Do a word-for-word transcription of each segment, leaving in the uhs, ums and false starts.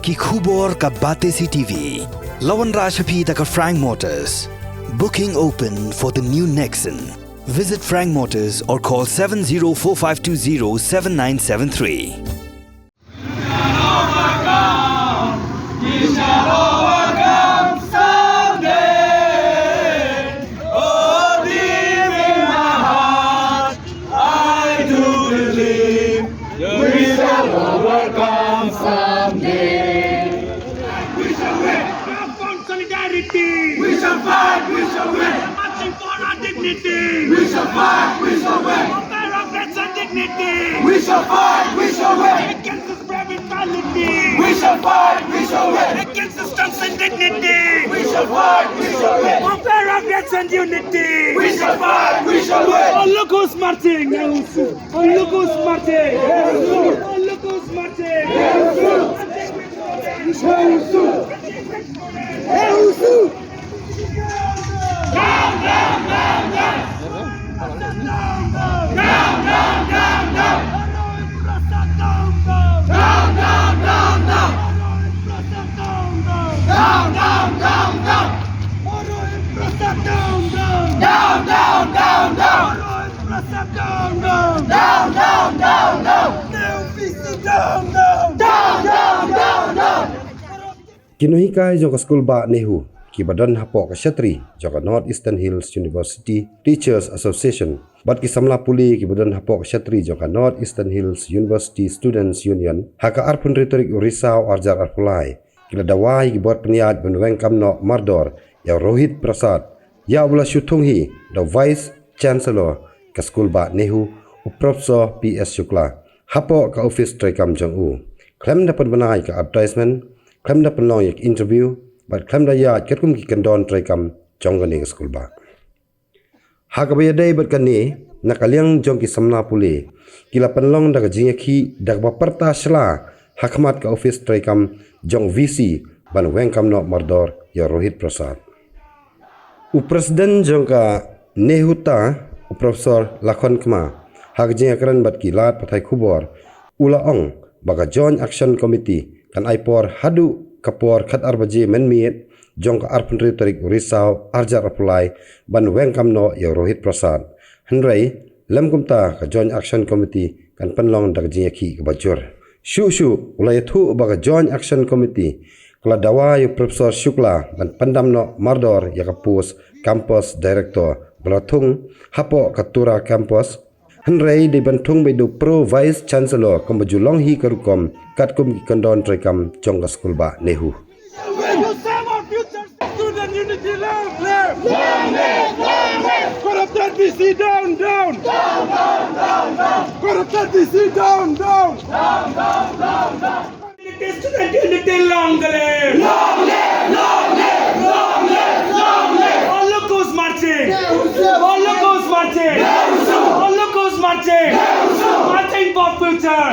Ki khubor ka Batesi T V. La wanrah sha phi da ka Frank Motors. Booking open for the new Nexon. Visit Frank Motors or call seven zero four five two zero seven nine seven three. I do believe we shall overcome someday. We shall win. Our solidarity. We shall fight, we shall win. Marching for our dignity. We shall fight, we shall win. For fear of rights and dignity. We shall fight, we shall win. Against this private mentality. We shall fight, we shall win. Against this stunts and dignity. We shall fight, we shall win. For fear of rights and unity. We shall fight, we shall win. Oh, look who's marching. Oh, look who's marching. Oh, look who's marching. Down, down, down, down. Down, down, down, down. Down, down, down, down. Down, down, down, down. Down, down, down, down. Ki nonghikai jong ka skul bah NEHU kiba don hapoh ka shatri jong ka North Eastern Hills University Teachers Association bad ki samla pule kiba don hapoh ka shatri jong ka North Eastern Hills University Students Union ha ka arphew hynriew tarik u Risaw arhajar arphew lai ki la dawa ïa ki bor pynïaid ban weng kam noh mardor ïa u Rohit Prasad, ïa uba la shu thung hi da u Vice Chancellor ka skul bah NEHU, u Professor P S Shukla, hapoh ka office treikam jong u. Khlem da pynbna ïa ka advertisement, khlem da pynlong ïa ka interview, bad khlem da ïaid katkum ki kyndon treikam jong kane ka skul bah. Ha kaba ïadei bad kane, na ka liang jong ki samla pule, ki la pynlong da ka jingïakhih da kaba pyrta shla ha khmat ka office treikam jong VC ban weng kam noh mardor ïa u Rohit Prasad. U President jong ka NEHUTA, u Professor Lakhon Kma, ha ka jingïakren bad ki lad pathai khubor, u la ong ba ka Joint Action Committee kan ai por haduh ka por khatar baje mynmiet jong ka arphew hynriew tarik u Risaw arhajar arphew lai ban weng kam noh ïa u Rohit Prasad. Hynrei lym kumta ka Joint Action Committee kan pynlong da ka jingïakhih kaba jur. Shuh shuh u la ïathuh ba ka Joint Action Committee ka la dawa ïa u Professor Shukla ban pyndam noh mardor ïa ka post Campus Director ba la thung hapoh ka Tura Campus. Hynrei dei ban thung beit da u Pro Vice Chancellor kumba ju long hi ka rukom katkum ki kyndon treikam jong ka skul bah NEHU. Student unity, long live! Long live! Long live! Corrupted VC down, down! Down, down, down, down! Corrupted VC down, down! Down, down, down, down! Student unity, long live! Long live! Long live! Long live! Long live! Oh, look who's marching! Oh, look who's marching! Oh, look who's marching! Marching for future!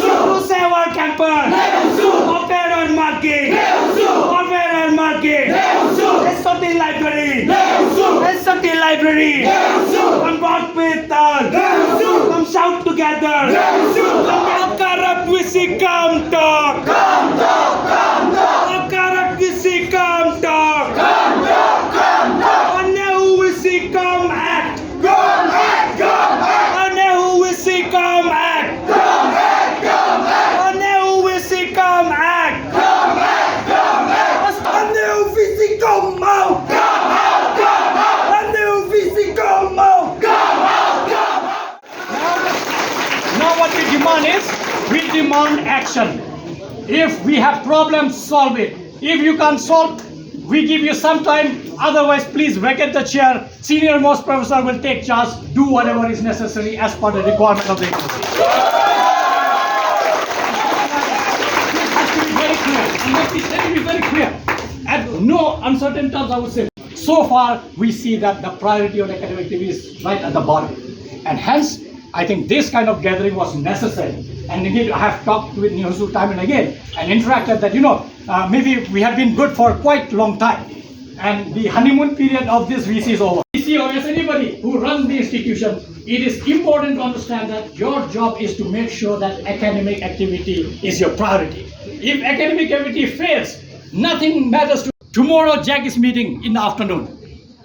To save our campus! Of error marking! Of error marking! It's not the library! It's not the library! Come walk with us! Come shout together! Come talk, corrupt VC, come talk! Come talk, come talk! Corrupt VC, come talk! Come talk, come talk! NEHU VC, come act! Come act, come act! NEHU VC, come act! Come act, come act! NEHU VC, come act! Come act, come act! NEHU VC, come out! Come out, come out! NEHU VC, come out! Come out, come out! Now what we demand is, we demand action. If we have problems, solve it. If you can't solve, we give you some time. Otherwise, please vacate the chair. Senior most professor will take charge. Do whatever is necessary as per the requirement of the university. This has to be very clear. And let me, let me be very clear. At no uncertain terms, I would say, so far, we see that the priority on academic activities is right at the bottom. And hence, I think this kind of gathering was necessary. And indeed, I have talked with NEHUSU time and again and interacted that, you know, uh, maybe we have been good for quite a long time. And the honeymoon period of this VC is over. C E O, as anybody who runs the institution, it is important to understand that your job is to make sure that academic activity is your priority. If academic activity fails, nothing matters to tomorrow. JAC is meeting in the afternoon.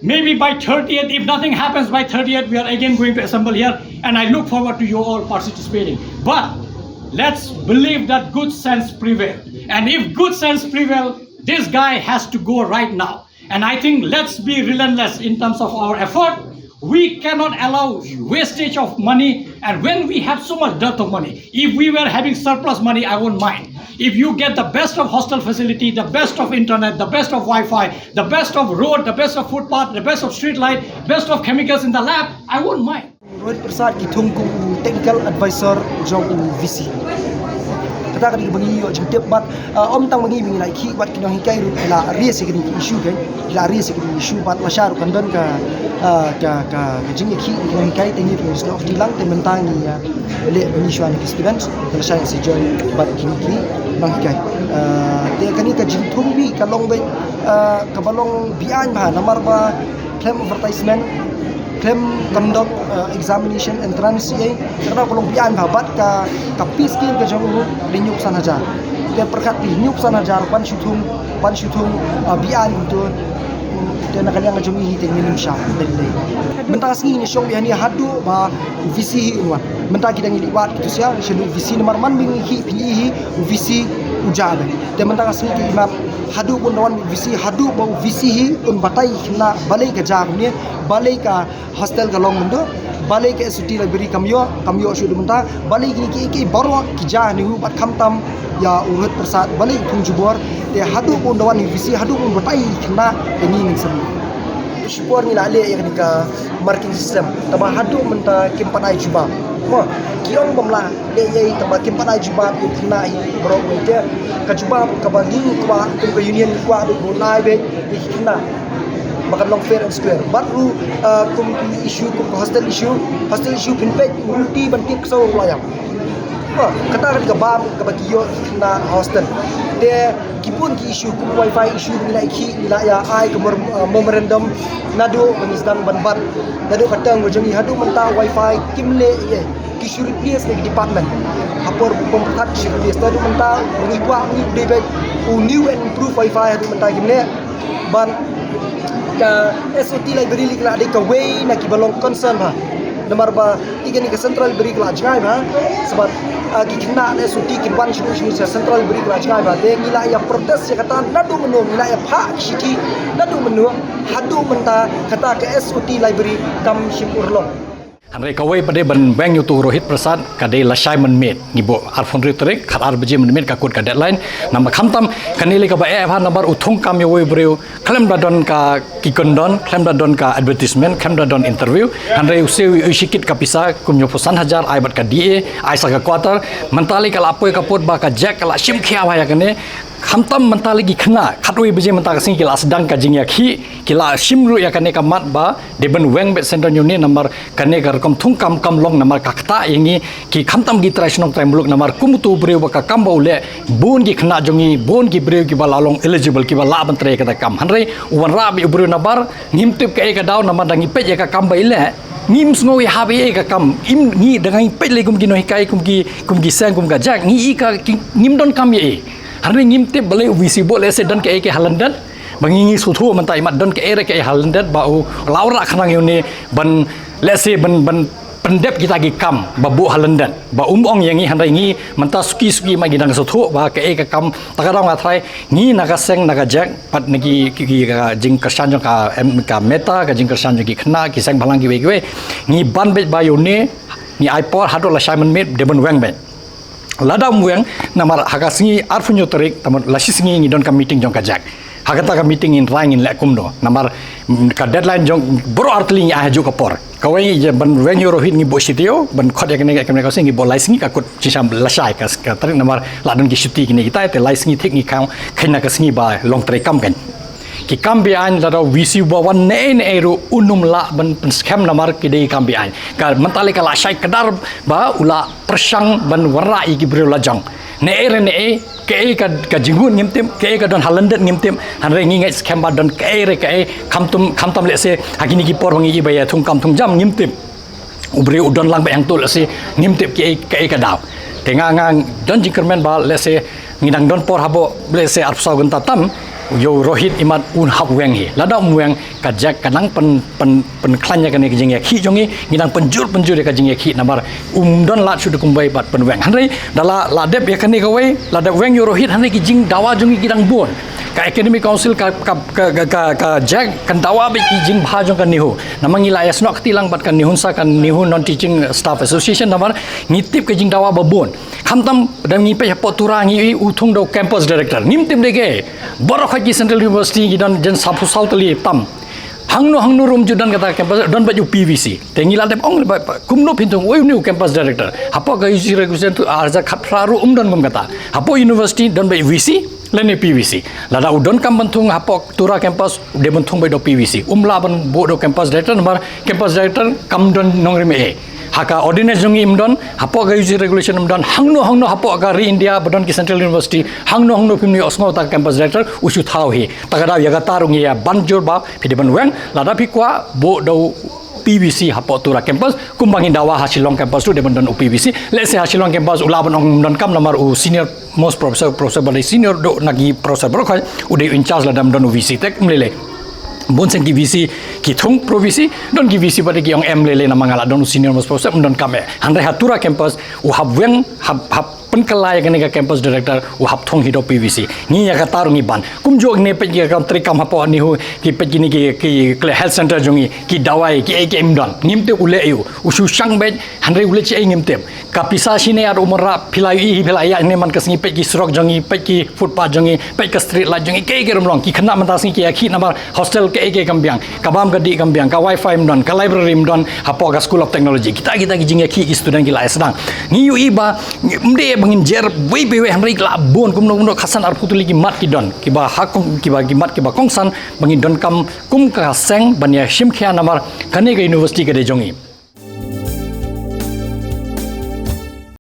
Maybe by thirtieth, if nothing happens by thirtieth, we are again going to assemble here, and I look forward to you all participating. But let's believe that good sense prevail. And if good sense prevail, this guy has to go right now. And I think let's be relentless in terms of our effort. We cannot allow wastage of money. And when we have so much dearth of money, if we were having surplus money, I won't mind. If you get the best of hostel facility, the best of internet, the best of Wi-Fi, the best of road, the best of footpath, the best of street light, best of chemicals in the lab, I won't mind. Rohit Prasad ki thung kum u technical advisor jong u VC. Kata ka dei ba ngi ïoh jingtip bad, uh, ym tang ba ngi ba ngi la khih bad ki nonghikai ruh ki la raise ïa kine ki issue, kan, ki la raise ïa kine ki issue bad lashai ruh kan don ka, uh, ka, ka, ka jingïakhih ki nonghikai. Te ngi ruh ngi snoh kti lang, te mynta ngi ïa leh ba ngi shuwa na ki students, te lashai ïa si join bad kine ki nonghikai. Uh, te kane ka jingthung bih ka long beit, uh, kaba long beaiñ bha namar ba khlem advertisement, khlem conduct, uh, examination, entrance, ïa kata ka long beaiñ bha bad ka, ka pay scale ka jong u dei hynñiewphew san hajar. Te pyrkhat phi, hynñiewphew san hajar, pan shu thung, pan shu thung, uh, beaiñ kumto. Te na ka liang ka jong ngi hi te ngin ym shah lei lei. Mynta ka sngi ngin shong beit hangne haduh ba u VC hi un wan. Mynta ki dang ïaleh wad kito sha, sha u VC namar man ba ngi khih phin ïohi hi u VC u jah beit. Te mynta ka sngi ki imat haduh ba un da wan u VC, haduh ba u VC hi un batai khynnah balei ka jia kumne, balei ka hostel ka long kumto, balei ka SOT library kam ïoh, kam ïoh shuh haduh mynta, balei ki, ki, ki baroh ki jia ne u bad khamtam ïa u Rohit Prasad, balei u thung jubor. Te haduh ba un da wan u VC, haduh ba un batai khynnah, te ngi ngin sngewthuh. Shipor ngi la leh ïa kane ka marking system, tangba haduh mynta kim pat ai jubab. Mo, ki ong bym lah leh ei, tangba kim pat ai jubab ïa khynnah hi baroh kawei. Te ka jubab kaba ngi kwah, kum ka union ngi kwah beit ba un ai beit ïa ki khynnah ba kan long fair and square. Bad ruh, uh, kum ki issue, kum ka hostel issue, hostel issue phin peit, ruh ti ban tip ksew ruh la ïap. Ha, kata ka dei ka bam kaba ki ïoh ki khynnah hostel. Te ki bun ki issue kum wifi issue ngi la ïa khih, ngi la ïa ai ka mor-, uh, memorandum naduh ba ngi sdang ban bat, naduh ka term ka jong ngi haduh mynta wifi kim leh ei. Ki shu replace na ki department. Ha por ba pom pyrthat ki shu replace, naduh mynta ba ngi kwah, ngi dei beit u new and improved wifi, haduh mynta kim leh. Bad ka SOT library lei ka la dei kawei na kiba long concern bha. Namar ba ïa kane ka central library ka la jngai bha. Sbad, ah, ki khynnah na SOT kin wan shuh shuh sha central library ka la jngai bha. Te ngi la ïa protest ïa kata naduh mynno, ngi la ïa phah ki shithi naduh mynno, haduh mynta kata ka SOT library kam shym urlong. Hynrei kawei pat de ban weng ïa uto u Rohit Prasad ka dei lashai mynmiet, ngi buh arphew hynriew tarik, khatar baje mynmiet ka kut ka deadline. Namar khamtam kane lei kaba eh bha namar u thung kam ïa uwei u briew khlem da don ka ki kyndon, khlem da don ka advertisement, khlem da don interview. Hynrei u siew u shikit ka pisa kum hynñiewphew san hajar ai bad ka DA, ai sa ka quarter. Mynta lei ka la poi ka pud ba ka JAC ka la shim khia bha ïa kane. Khamtam mynta lei ki khynnah, khatwei baje mynta ka sngi ki la sdang ka jingïakhih, ki la shim ruh ïa kane ka mat ba dei ban weng beit syndon ïa une namar kane ka rukom thung kam kam long namar ka ktah ïa ngi ki khamtam ki trai shnong trai muluk namar kum uto u briew ba ka kam ba u leh, bun ki khynnah jong ngi, bun ki briew kiba la long eligible kiba lah ban trei kata ka kam. Hynrei u wanrah beit u briew nabar ngim tip kaei ka daw namar da ngi peit ïa ka kam ba i leh, ngim sngew ïahap ïa ka kam, im ngi da ngi peit lei kum ki nonghikai, kum ki, kum ki seng, kum ka JAC, ngi i ka ki, ngim don kam ïa i. Hynrei ngim tip balei u VC buh lehse don kaei kaei ha lyndet. Ba ngi ngi sngewthuh mynta imat don kaei re kaei ha lyndet ba u la wanrah khnang ïa une ban lehse ban, ban pyndep kita ki kam ba buh ha lyndet. Ba um ong ïa ngi, hynrei ngi mynta suki suki ma ngi dang sngewthuh ba kaei ka kam. Ta ka daw nga tharai ngi na ka seng na ka JAC pat na ki, ki, ki ka jingkyrshan jong ka, em, ka MEHTA, ka jingkyrshan jong ki khynnah, ki seng bhalang kiwei kiwei, ngi ban beit ba ïa une ngi ai por haduh lashai mynmiet dei ban weng beit. Lada um weng, namar ha ka sngi arphew hynñiew tarik, tangba la shi sngi ngi don ka meeting jong ka JAC. Ha kata ka meeting ngin rai ngin leh kumno. Namar, mm, ka deadline jong baroh artylli ngi ai ha juh ka por. Kawei ïa ban weng ïa u Rohit ngi buh shi taïew, ban khot ïa kane ka, kane ka sngi ngi buh lai sngi ka kut jingshisha lashai ka, ka tarik namar la don ki shuti kine kita, te lai sngi thik ngi khang khein na ka sngi ba long trei kam kan. Ki kam beaiñ lada u VC u ba wan ne ne ruh un ym lah ban pynskhem namar ki dei ki kam beaiñ. Ka mynta lei ka la shai kdar ba u la pyrshang ban wanrah ïa ki briew lajong. Ne e re ne e, kaei ka, ka jingmut ngim tip, kaei ka don ha lyndet ngim tip, hynrei ngi ngeit skhem ba don kaei re kaei, khamtam, khamtam lehse, ha kine ki por ba ngi ïohi ba ïa thung kam thung jam ngim tip. U briew u don lang ba ïa ngto lehse, ngim tip kaei, kaei ka daw. Te nga nga don jingkyrmen ba lehse, ngi dang don por hapoh, lehse arphew saw kynta tam, ïa u Rohit imat un hap weng hi. Lada um weng, ka Jack ka nang pyn, pyn, pynkhlaiñ ïa kane ka jingïakhih jong ngi, ngi dang pynjur, pynjur ïa ka jingïakhih namar um don lad shuh da kumwei bad pynweng. Hynrei, da la, la dep ïa kane kawei, la dep weng ïa u Rohit, hynrei ki jingdawa jong ngi ki dang bun. Ka Academic Council ka, ka, ka, ka, ka, ka Jack, kan dawa bad ki jingbha jong ka NEHU. Namar ngi la ïasnoh kti lang bad ka NEHUNSA, ka NEHU Non-Teaching Staff Association, namar ngi tip ka jingdawa ba bun. Khamtam, da ngi peit hapoh Tura ngi ïohi u thung da u campus director. Ngim tip de kaei. Baroh khoit ki Central University ki don jan saphew saw tylli tam. Hangno, hangno ruh um ju don kata campus, don bad u P V C. Te ngi la dep ong ba, ba, kumno phin thung, oi, une u campus director. Hapoh ka U G C regulation tu, ar hajar khatphra ruh um don kum kata. Hapoh university don bad u V C, lane P V C. Lada u donkam ban thung hapoh Tura campus, u dei ban thung bad u P V C. Um lah ban buh da u campus director, namar campus director kam don nongrim eh. Ha ka ordinance jong ngi um don, hapoh ka U G C regulation um don, hangno, hangno hapoh ka ri India ba don ki Central University, hangno, hangno phim ïohsngew ta ka campus director, u shu thaw hi. Ta ka daw ïa kata ruh ngi ïa ban jur ba, phi dei ban weng, lada phi kwah, buh da u P V C hapoh Tura campus, kumba ngi dawa ha Shillong campus ruh dei ban don u P V C, lehse ha Shillong campus u lah ban ong um donkam namar u senior most professor, professor ba dei senior doh na ki professor baroh khoit, u dei in charge lada um don u V C te ym lei lei. Bun sien ki V C, ki thung pro V C, don ki V C ba dei ki ong em lei lei namar nga la don u senior most professor, um donkam eh. Hynrei ha Tura campus, u hap weng, hap, hap pynkylla ïa kane ka campus director, u hap thung hi da u P V C. Ngi ïa kata ruh ngi ban. Kumjuh ngi peit ki kam treikam hapoh NEHU, ki peit kine ki, ki, ki health center jong ngi, ki dawai, kiei kiei um don. Ngim tip u leh aiu, u shu shang beit, hynrei u leh shi ei ngim tip. Ka pisa shine ar u mrad, phi la ïohi, phi la ïa ne man ka sngi peit ki surok jong ngi, peit ki footpath jong ngi, peit ka street light jong ngi, kaei kaei ruh ym long, ki khynnah mynta sngi ki ïakhih namar hostel kaei kaei kam biang, ka bam ka dih kam biang, ka wifi ym don, ka library ym don, hapoh ka School of Technology. Kita, kita ki jingïakhih ki student ki la ïa sdang. Ngi ïohi ba, ym dei ba ngin jer, wei pa wei hynrei ki la bun, kumno, kumno, khatsan arphew tylli ki mat ki don, kiba ha kong, kiba ki mat, kiba kongsan, ba ngin donkam, kum ka seng, ban ïa shim khia namar, kane ka university ka dei jong ngi.